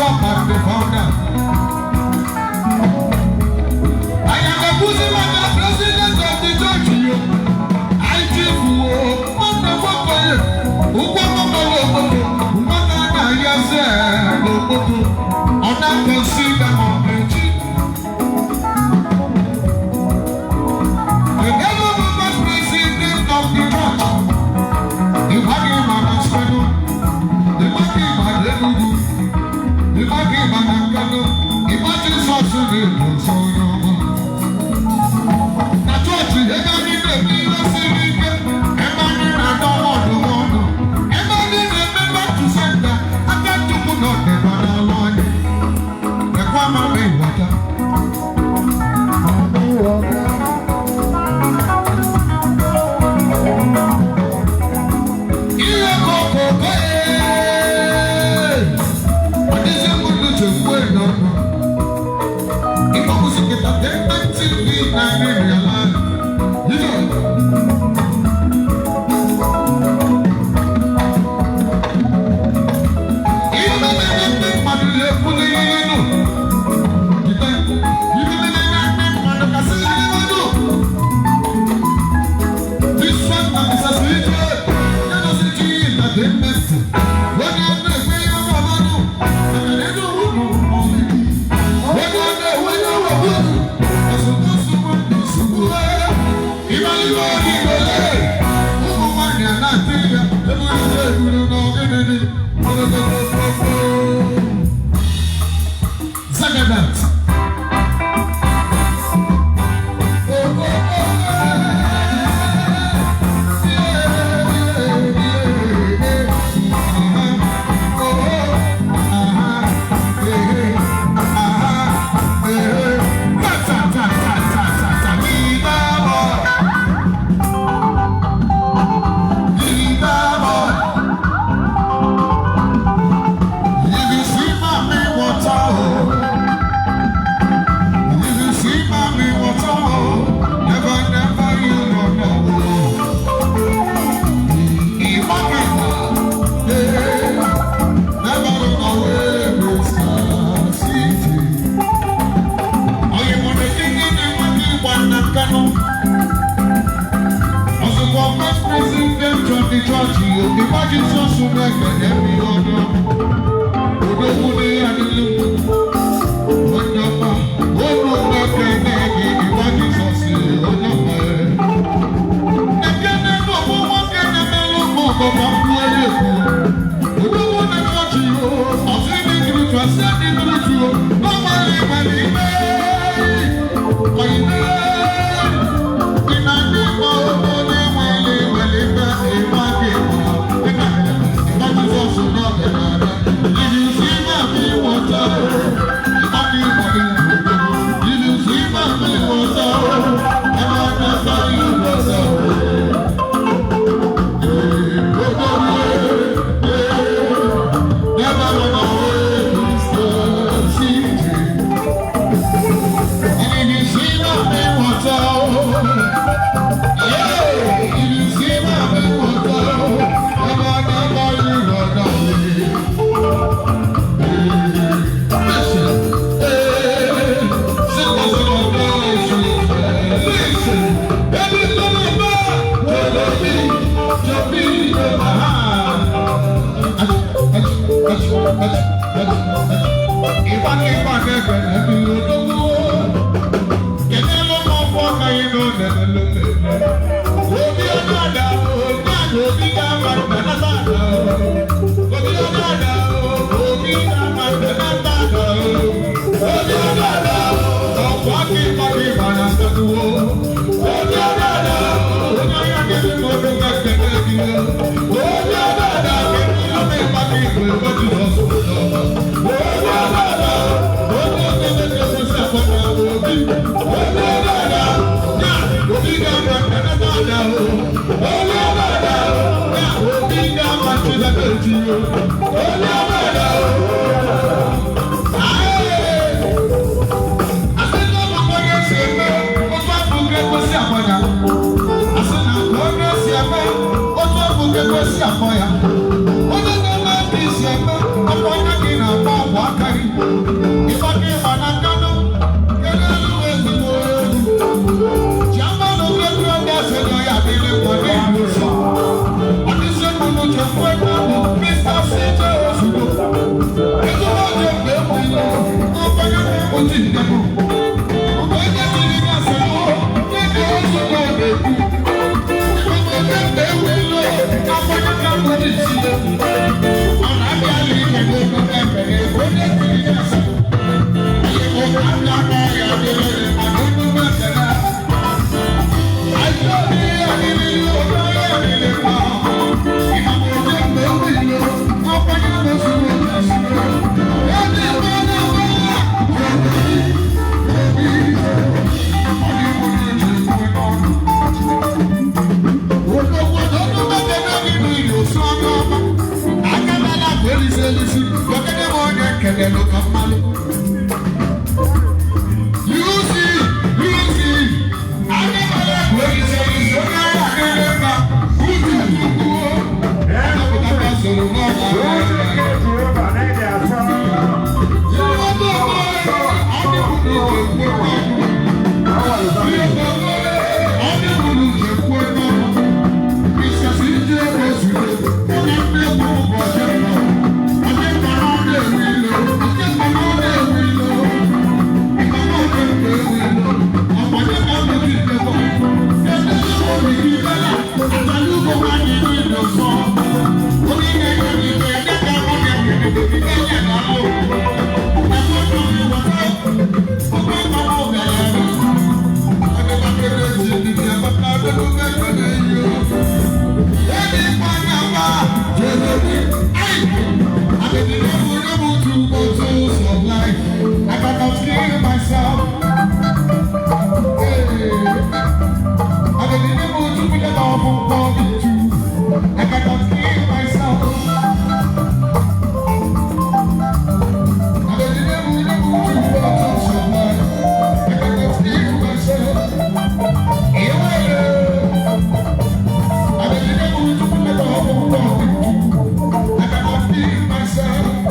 Bishop and the founder. I am the Buzimaka president of the church. Yo. I chief wo, mama wakoye, ukwa mama wo, mama na yase lo. Ona consider mo. The never president of the church. Ìwádìí màmá sọ́dún, ìwádìí màmá Enugu, ìwádìí màmá Kano, ìwádìí sọ́ọ̀sì ní ìlú sọ́yọ́. Na chọọchị ebe anyị na-eme ihe siri ike, ebe anyị na-adọ ọdụ ebe anyị na-eme back to center, aka Chukwu nọ dịkwa n'alụ anyị. Ekwe mama ịghọta. Ihe kokoko ee, ọ dịzị m n'uche mgbe nọ nọ. Igbo Music Entertainment TV na realize. You know. Ihe mere ndị mmadụ na-ekwuli ihe nụ. Jide. Ihe mere ndị mmadụ kasị ihe nụ. This one na Mr. CJ. Ya na CJ Entertainment. Onye na-ekwe ihe ọbụla. Maka na ego ụlọ ọmịdị. Onye na-enwe ihe ọbụla. Ụmụ nwanyị a na-atị ya eburu eburu n'ọgịnịdị Zagadat. If you see mommy water, if you see mommy water, never, never you don't know. Never run away, Mr. City. Onye nwere ike na-enweghị ịgba na Kano. Ọzụkwa vice president of the church, ịgba Jizọs na-ekele mmiri ọjọọ. Odogwu adịghị onye ọma, olu na-ekele gị, ịgba Jizọs onye ọma. Ekene bụ ọgbụ nwoke na-emelụ ụmụ ọgbọ mkpu elu ekwu. Odogwu na chọọchị ọsị dị dịrị asị dị dịrị tụ n'ọnwere nwere ime. Ọyịme ị na-adị mma onye nwere nwere ime ịgba gị ịgba ịgba Jizọs n'oge na-abịa. If you see mommy water, ịgba gị ịgba gị. If you see mommy water, never never you water. Never run away, Mr. CJ. If you see mommy water, yeah. If you see mommy water, never, never you run away. Listen, hey, sing a song of listen. Every little man, to be, Ịgba na-ekele mmiri odogwu. Kenelu m ọfọ ka ị nọ na-elele. Obi onye ada, onye ada, obi ga-ama nna ada. Obi onye ada, obi ga-ama nna ada. Obi onye ada, ọkwa aka ịgba gị ịgba na nsogbu. Obi onye ada, onye anya gị m obi ga-ekele gị. Obi onye ada, kenelu m ịgba gị ịgba ebe Jizọs nọ. Obi onye ada, onye onye na-ekwesị akọ na obi. Obi onye ada, ya obi ga-ama nna ada. Obi onye ada, ya obi ga-ama Chineke ji. Obi onye ada. Aye. Asị na ọ bụ onye si eme otu afọ ga-ekwesị akpọ ya. Asị na onye si eme otu afọ ga-ekwesị akpọ ya. Onye na-eme ka isi eme ọkwa onye gị na-agba ọgwụ aka gị. Kenelu ka mmalụ. You see, you see, anyị nwere isi onye agha adịghị mma, uche Chukwu, ọnọpụtakwa soro n'ọgba. Uche nke Jehova na-ede asọ. I cannot kill myself. Hey. I been able to put it off on me too. I cannot kill myself. I been able to put it off I cannot kill myself. I been able to put it off on me too. I cannot kill myself.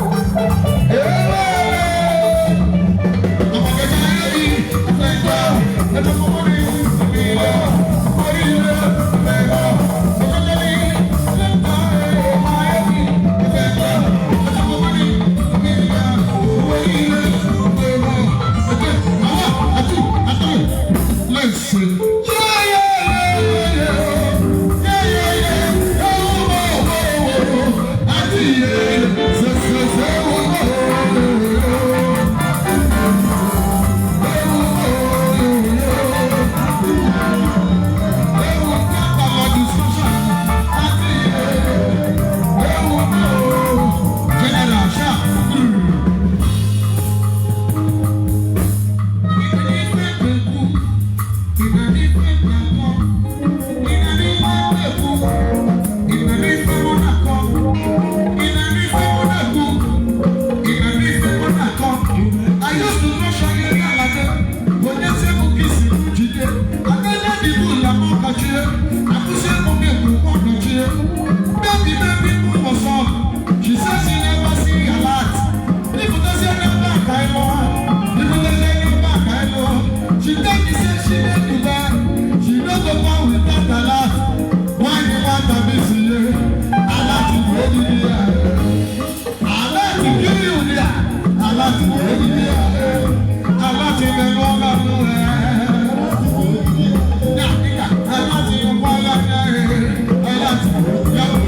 Listen. Yeah, yeah, yeah, yeah, yeah, yeah, yeah. Oh, oh, oh, oh. I see it. So, so, so, oh, oh, oh, oh. I used to know Shaggy Alade, when they say Mukisi Jide, I never did do la Mokachi, I could say Mukeku Mokachi. Baby, baby, move us on. She says she never see a lot. People don't say never I know. People don't say never I know. She tell me say she don't do that. She don't go down without a lot. Why you want to be here? A lot to go here. Aláti kiri òní à, aláti kiri òní à, aláti mẹ́nu ọ̀gá fún ẹ. Aláti ọ̀pọ̀ aláti ẹ̀, aláti yàgò.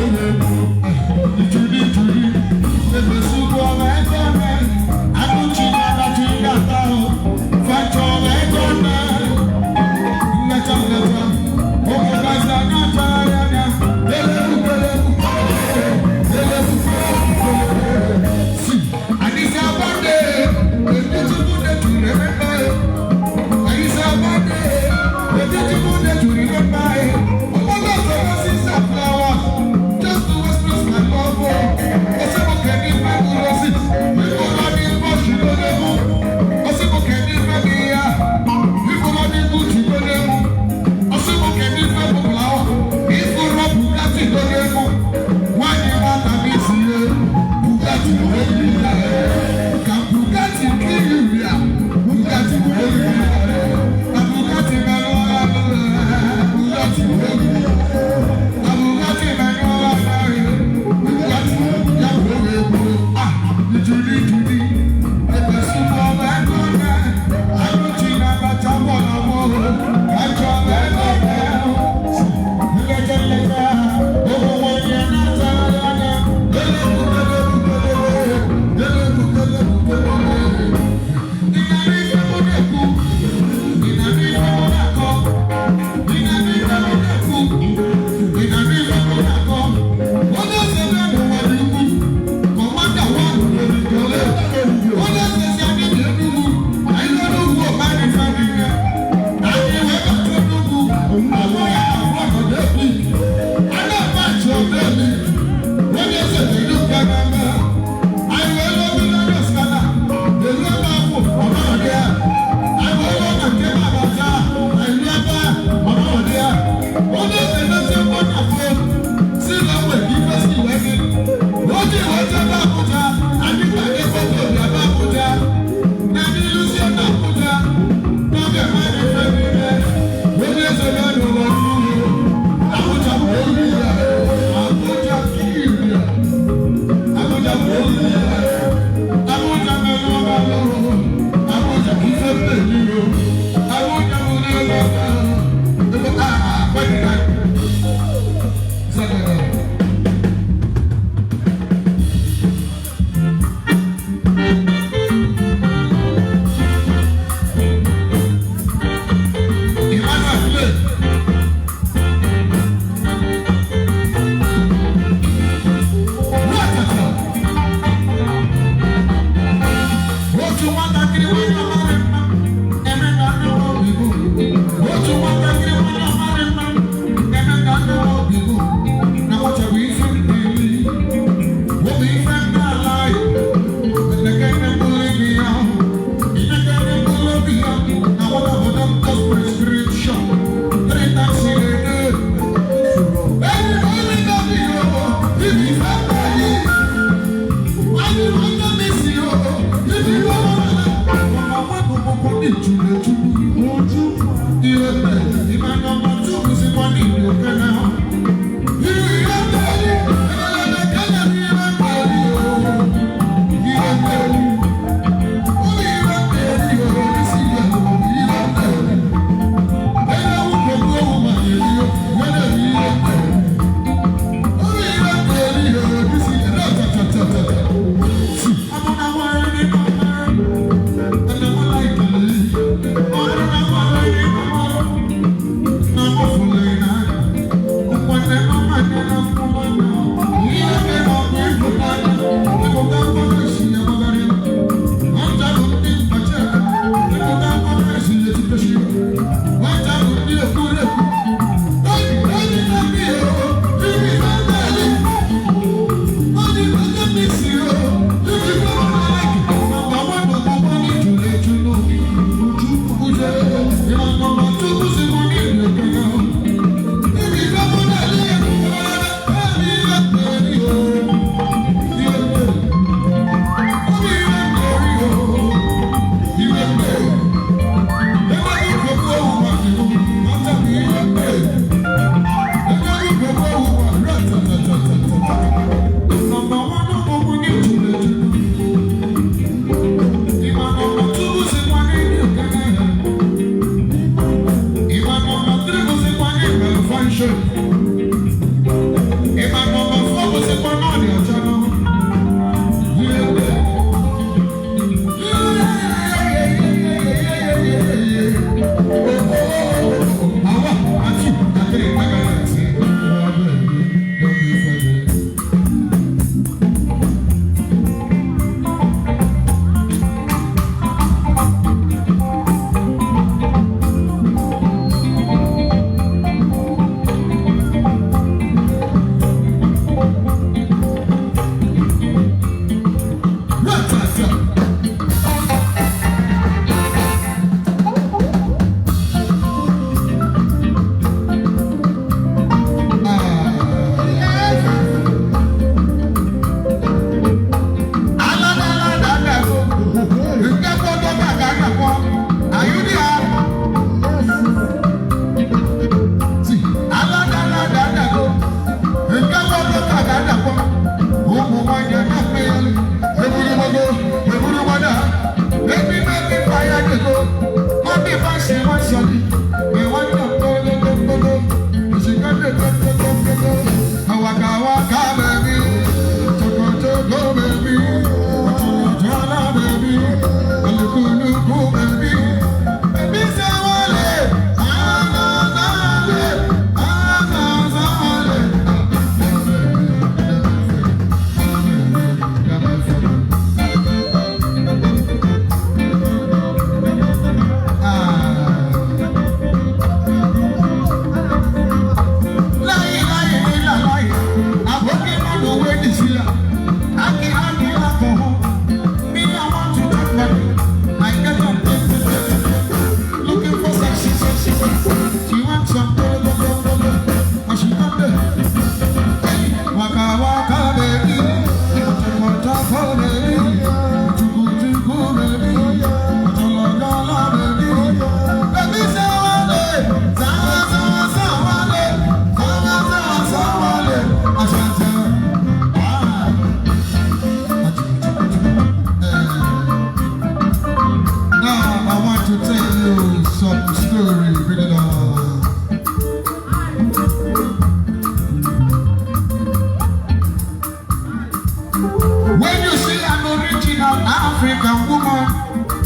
African woman,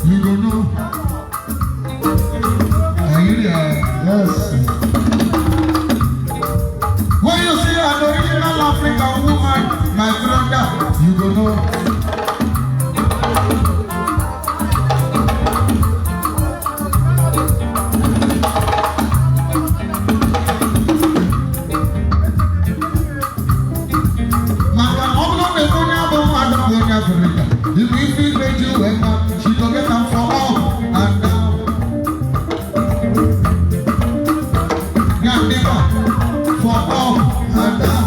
you go know. Nigeria. Yes. When you see an original African woman, my brother, you go know. Maka ọ bụrụ na onye abụ mmadụ bụ onye Afrịka, ibu ife igwe ji wee ma, she go get am for up and down. Ya dịka for up and down.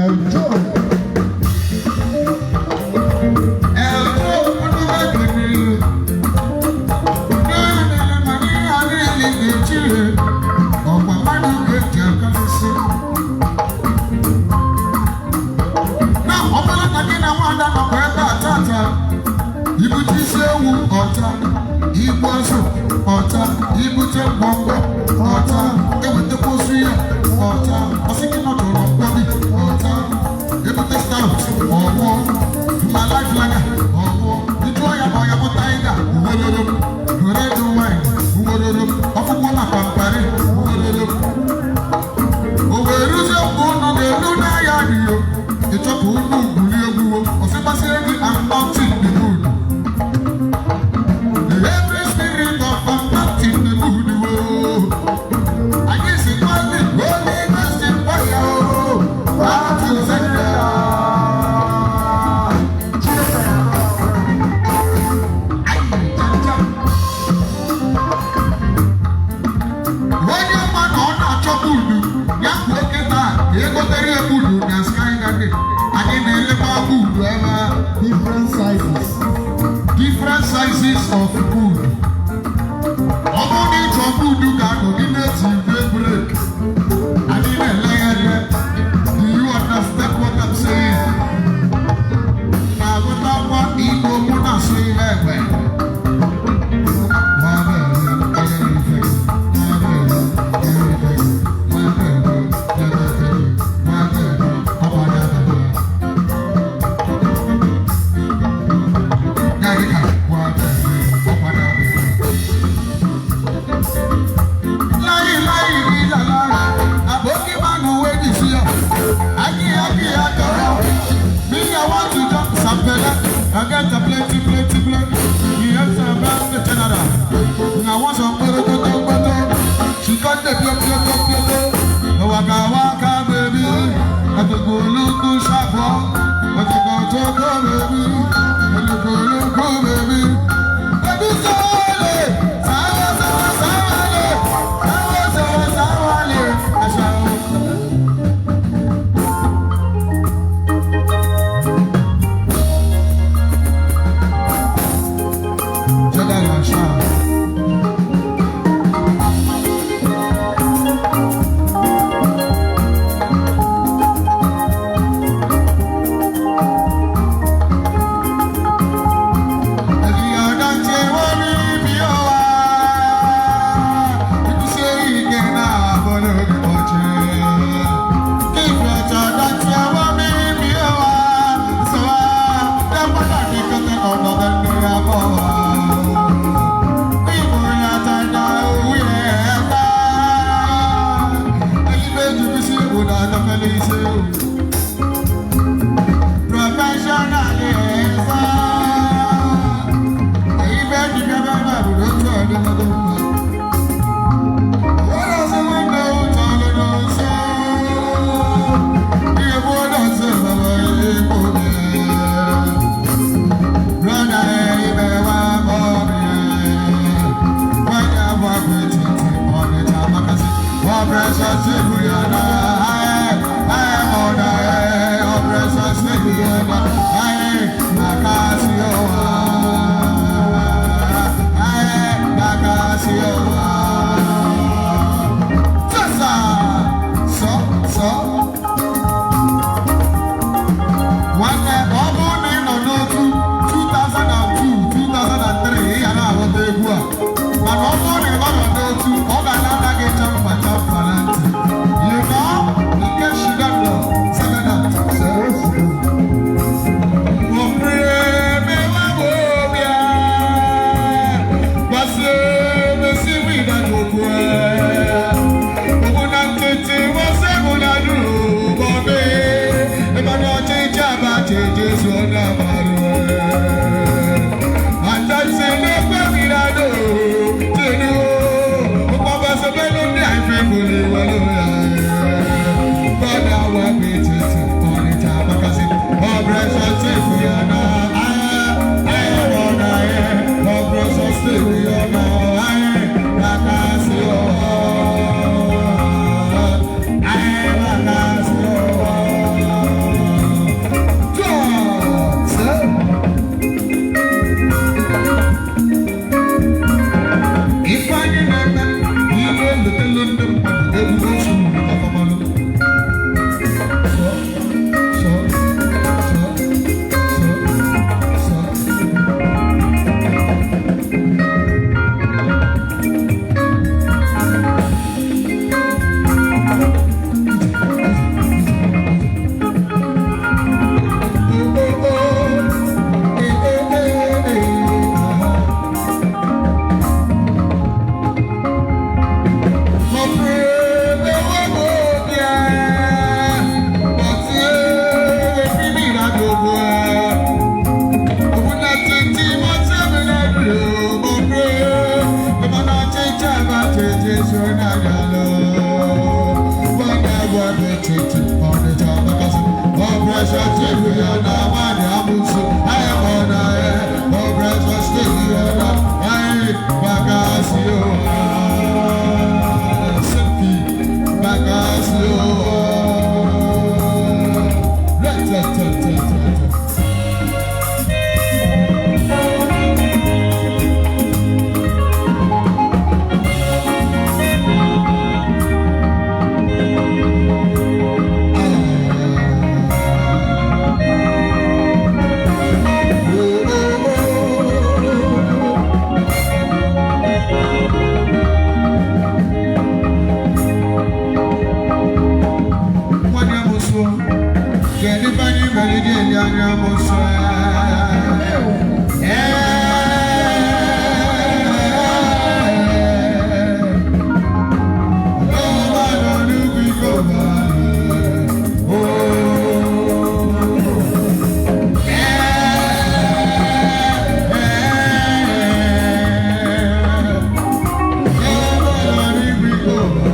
Enjoy. Ẹ̀rọ ọdún ọ̀pọ̀ mmadụ ga-eji akarịsị. Na ọ bụrụ na gị na nwada nọkwa ebe a tata, ibute isi ewu ọta, igbu azụ ọta, ibute ngwongwo ọta, ewetekwa ozu ya ọta, ọsị gị nọdụrụ mkpọbi ọta, ebute stout ọṅụọ, ma life lager ọṅụọ, ịjụọ ya ma ọ ya bụ tiger uweroro, red wine uweroro, ọfụkwụ na pampari uweroro. O wee ruzie mgbe unu ga-eru n'ahịa adịghị ịchọpụ unu gwuri egwu, ọsịgbasịrị gị, I'm not in the mood. Every spirit of I'm not in the mood, oh. Anyị si kwali Holy Ghost in fire, oh. Back to sender. Ay, cha, cha. Onye ma na ọ na-achọ budu ya kwuo kịta ka egotere ya budu na Sky Garden. Anyị na-elekwa budu ebe a. Different sizes. Different sizes of food. Ọ bụrụ na ịchọ budu ga-anọ gị na-eti igwe break, anyị na-ele ya ele. Do you understand what I'm saying? Na-aghọtakwa Igbo mụ na-asụ ihe egbe. I get a plenty, plenty, plenty. Yes, I'm the general. I want some better, better, better. She got the play, play, play, play. Waka, waka, baby. I go look, sharp. I go to go, baby. I go look, baby. Baby, sole. Sawa, sawa, sawale. Sawa, sawa, sawale. Ashawo. General Shah. Jesu na marụ. Àtàṣe lẹ́gbẹ́ mi ládò tẹ̀lé o. Ọkọ̀ ló ní àìfẹ́ kò lè wà lórí ààrẹ. Bọ́dà wà bí tètè ọ̀nìjà bákàsí. Ọ̀bẹ̀rẹ̀ tí kò yà náà. Ayé wọ̀ náà yẹ. Ọ̀bẹ̀rẹ̀ tí kò yà náà. Ayé bákàsí ọ̀. Ayé bákàsí ọ̀. Tó. Ifeanyị na-eme ihe elotelu ndị mmadụ egwu otu ọfọmalụ. Sọ, sọ, sọ, sọ, sọ. Oh, oh, oh. Eh, eh, eh, eh, ah. Nwanyị amụsụ, kedu ife anyị mere ji eli anyị amụsụ? Ọba nọ n'ugwu ike ọba. Ọba nọ n'ugwu ike ọba.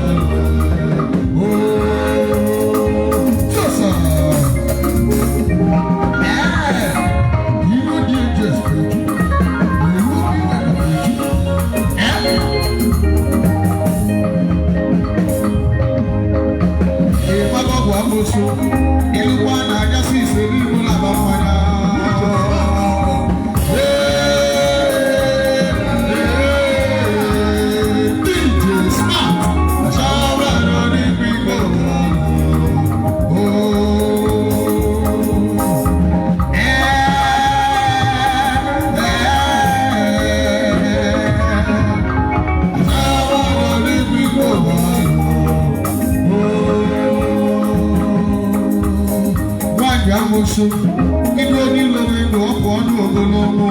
DJ Smart, Nwaanyị amụsụ, ịdụ onye lere ndụ ọkụ ọnụ ogologo.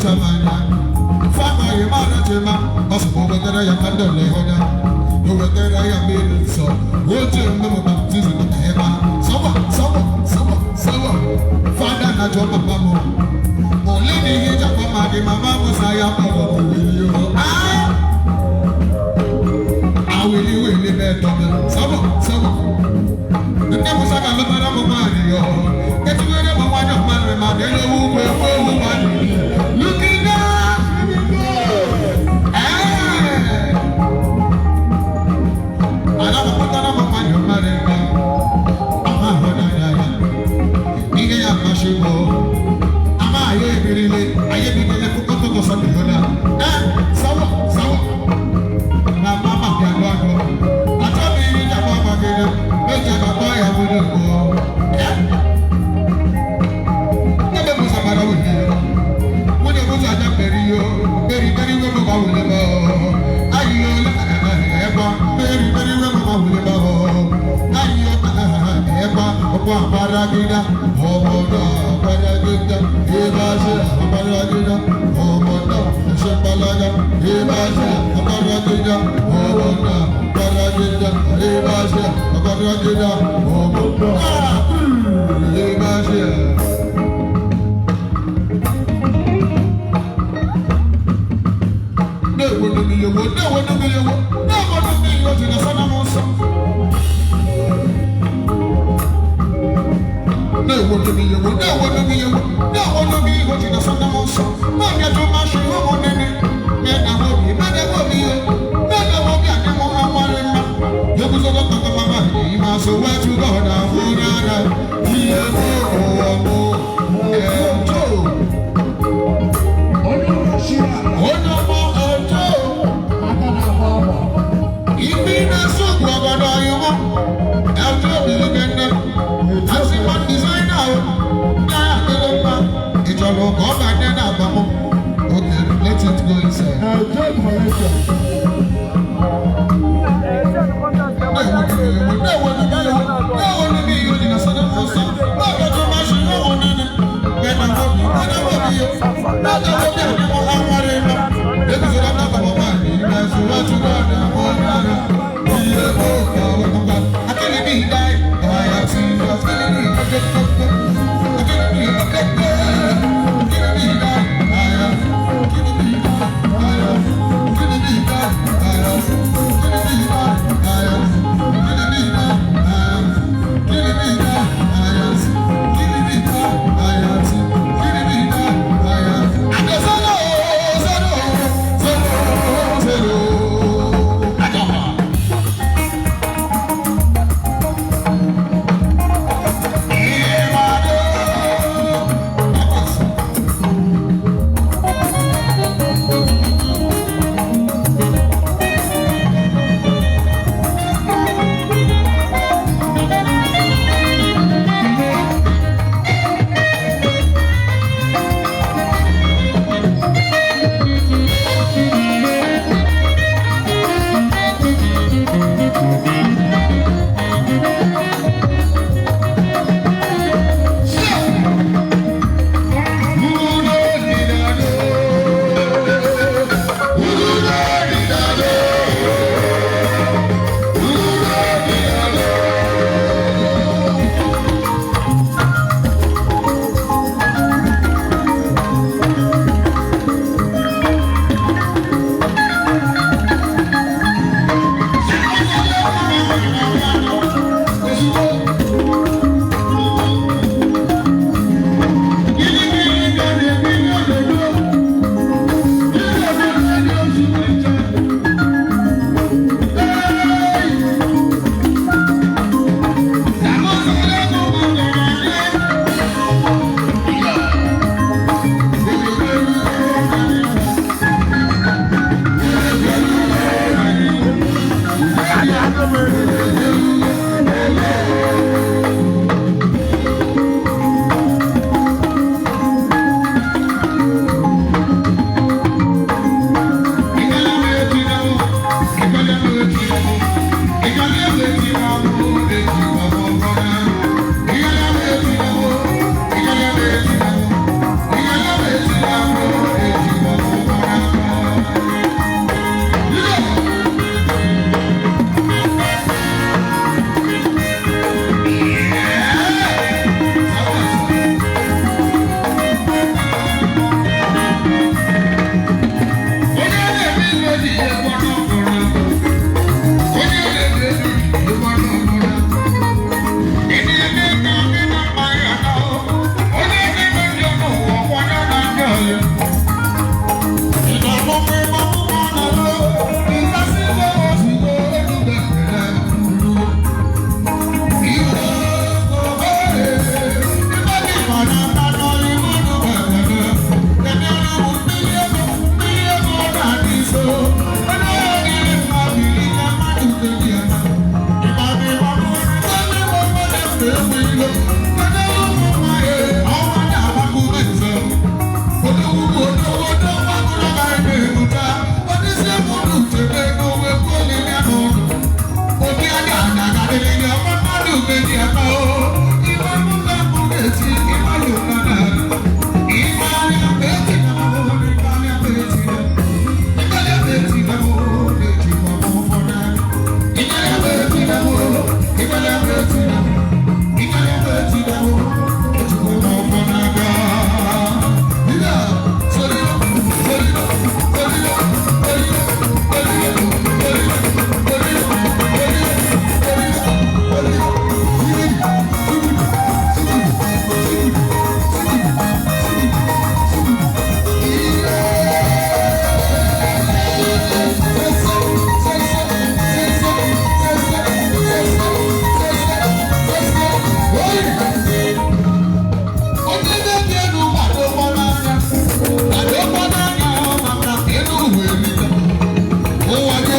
na-edocha m anya. Famaghị m anachima, ọ sị m o wetara ya candle ịhụnya, o wetara ya mmiri nsọ, oche mme m baptism na ebe a. Sọwa, sọwa, sọwa, sọwa. Fada na-ajụ mama m, ole na ihe iji akpọ ma gị? Mama m sa ya kpọrọ m wili o. Ah! Awili wili mẹ́tọ́ mi. Sọwa, sọwa. Nne m sọ ka lụtara m nwaanyị yo. Etinyere m nwaanyị mmadụ ma dị ewu ugwu ewu ewu nwaanyị. Looking up. Eh. Ana m pụtara m nwaanyị mmadụ mma. Ama ahụ n'anya ya. Ihe ya amasị m o. Ama anyị ebirile, anyị ebigile ọtụtụ sọdụ na. Eh, sawa, sawa. Na mama bịa gwa agụ. Achọghị ihe iji akpọ ma gị na. Eji akpọ ya nwere mbụ. Eh? Ebe Musa mara wuli yo. Nwunye Musa aja mmeri yo. Mmeri mmeri we mu ma wuli ma o. Ayi yo ẹgba. Mmeri mmeri we mu ma wuli ma o. Ayi yo ẹgba. Ọkọ àparagídá. Ọmọ náà àparagídá. Ìbá ṣe àparagídá. Ọmọ náà ẹṣẹ palaga. Ìbá ṣe àparagídá. Ọmọ náà àparagídá. Ìbá ṣe àparagídá. Ọmọ náà. Ìbá ṣe. Na-ewo n'omiyewo, na-ewo n'omiyewo, na-ewo n'omiyewo ji na sana m nsọ. Na-ewo n'omiyewo, na-ewo n'omiyewo, na-ewo n'omiyewo ji na sana m nsọ. Nwaanyị ajụ masị ụmụ nene, mena obi, mena obi yo, mena obi adị m amarị mma. Eguzogo kpata mama, ime asụ wetu God ahụ rara. Ihe mụ ụwa mụ, ejo. Onye ọchịrị ala. Onye ọmọ ejo. Aka na-agba agba. Ibi na-asụ obodo iwu ẹjọ́ obìnrin kẹ́kẹ́ àti wọn designer o náà nílé mma ìjọba ọkọ̀ ọba ní ẹ̀dá àbámọ́. Okay, let it go inside. Joe Collection.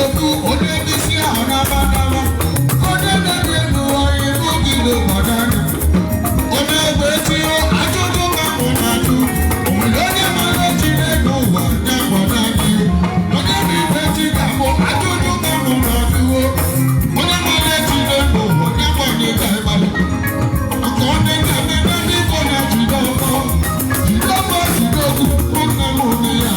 na-ekwu onye isi ahụ n'aba n'aba, onye na-eri elu ọhịa ebe oge gbado anya. Onye egbe tinye ajụjụ ka mụ na-ajụ, o nwere onye mara echi n'elu ụwa ya gbado anya. Onye bụ ibe chi ga-abụ ajụjụ ka mụ na-ajụ, onye mara echi n'elu ụwa ya gbado ka ịgbalị. Nke onye na-eme ndị Igbo na-ejide ọfọ, jide ọfọ, jide okwu, nwanne m onye ya.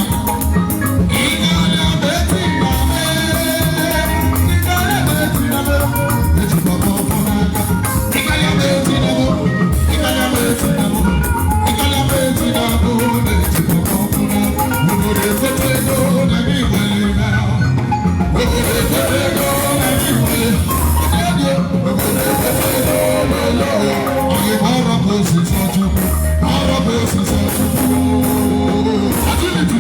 Agility,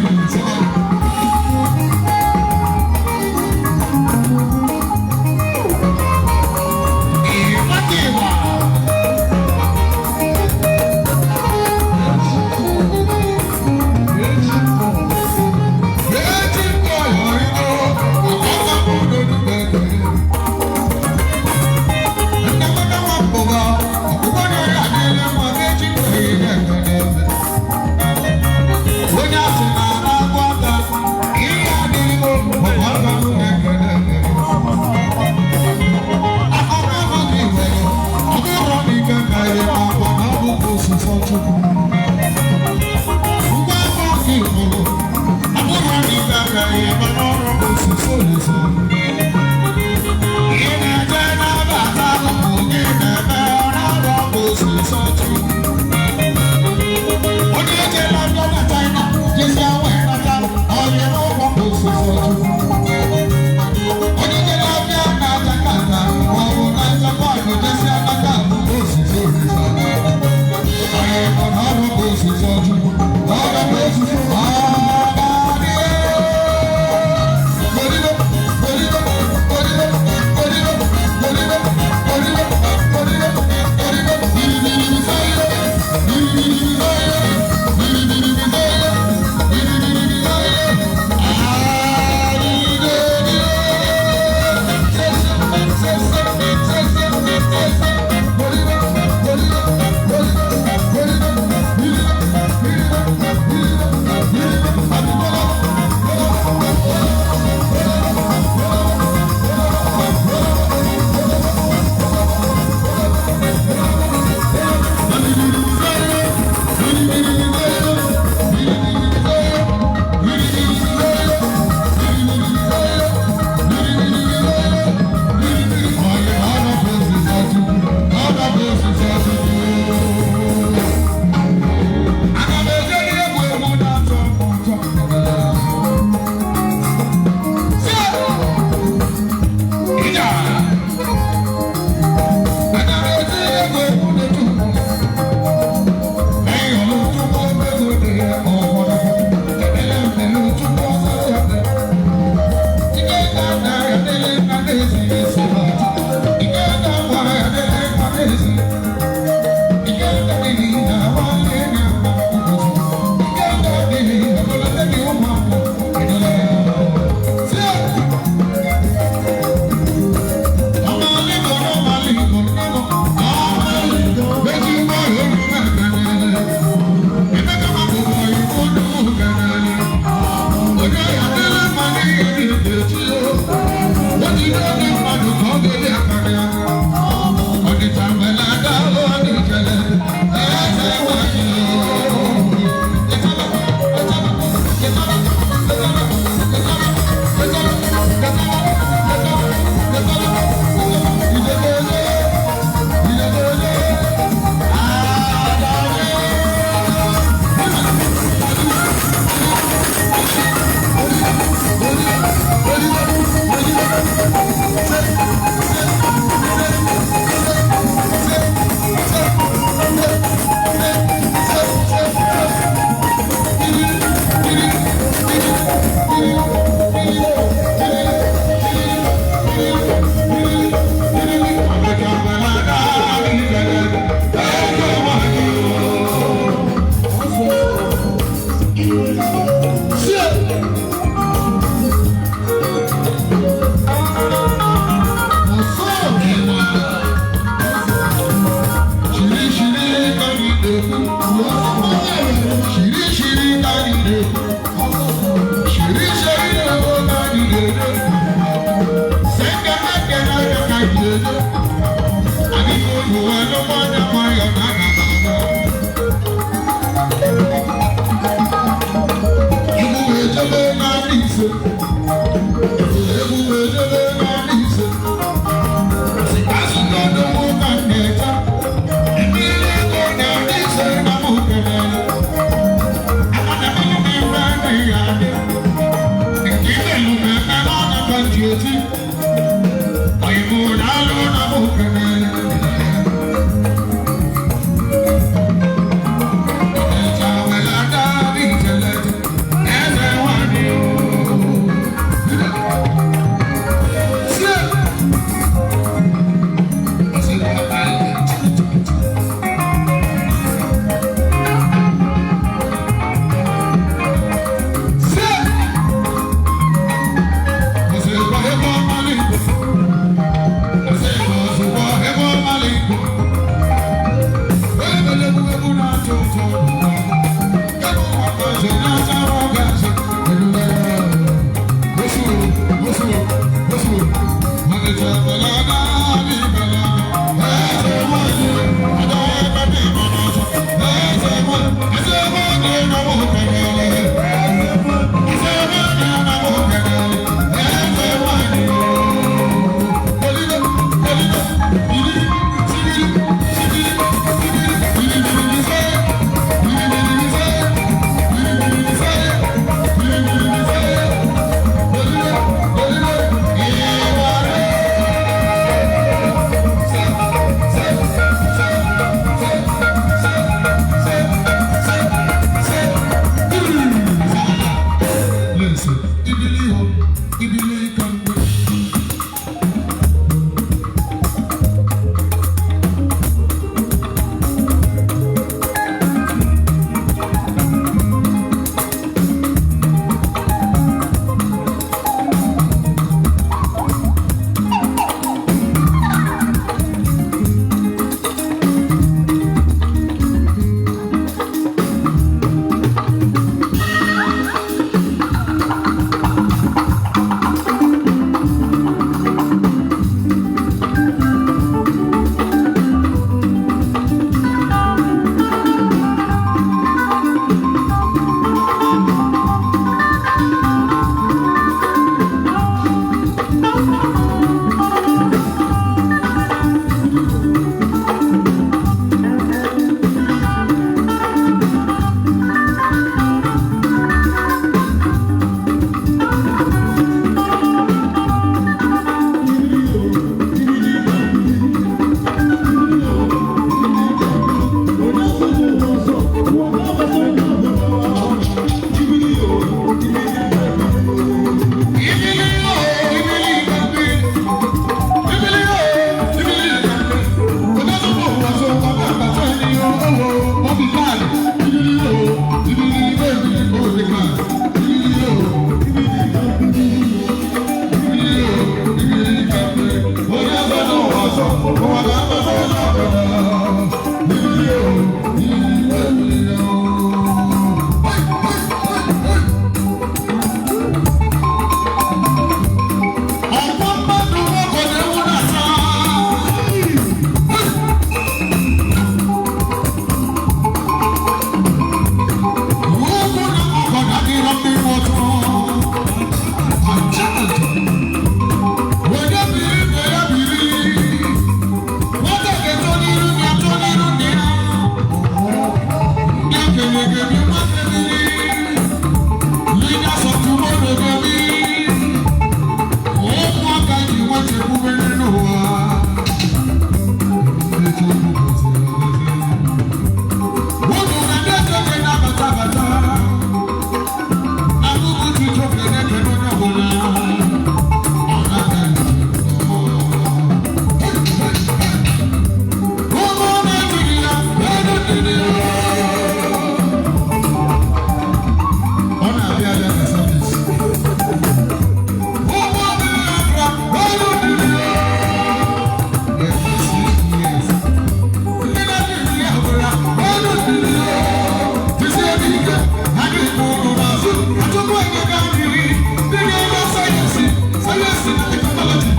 Ji eti ọyịmụ na-alụ na mụ kenele. Ẹja wẹ̀lá dárí ìjẹlẹ ẹsẹ̀ wà ní o. Sí. Ọ̀sẹ̀ wà báyìí. Sí. Ọ̀sẹ̀ wà ẹ̀kọ́ Málíkù. Ọ̀sẹ̀ wà ẹ̀kọ́ Málíkù. Listen, ibili ho, ibili kambe. Ọ̀pọ̀ mmadụ nwoke na-ewu na-asa. Ugwu na ọkọ na-adịrọ mmiri ọtọ. Aja aja. Onye biri ibe ya biri. Nwata ga-eto n'iru na eto n'iru na ya. Ndị okenye ga-ebi nwata biri. Leaders of tomorrow ga-ebi. Ụmụaka ji nwa chekwube n'ụwa. Ndị Chukwu gọziri agọzi. Unu na ndị okenye na-abata abata. Ahụhụ ji okenye ekene onye ọbụla. Ọ na-aga njem. Ụmụ Naịjirịa, elu ndidi. Ọ na-abịa abịa na service. Ụmụ Biafra, elu ndidi. Yes, yes. Ndị Naịjirịa ọbụla, elu ndidi. Jisie ike, anyị kwụrụ n'azụ. Achụpụ anyị ga mmiri. Ndị na-eme sayensị, sayensị na teknọlọji.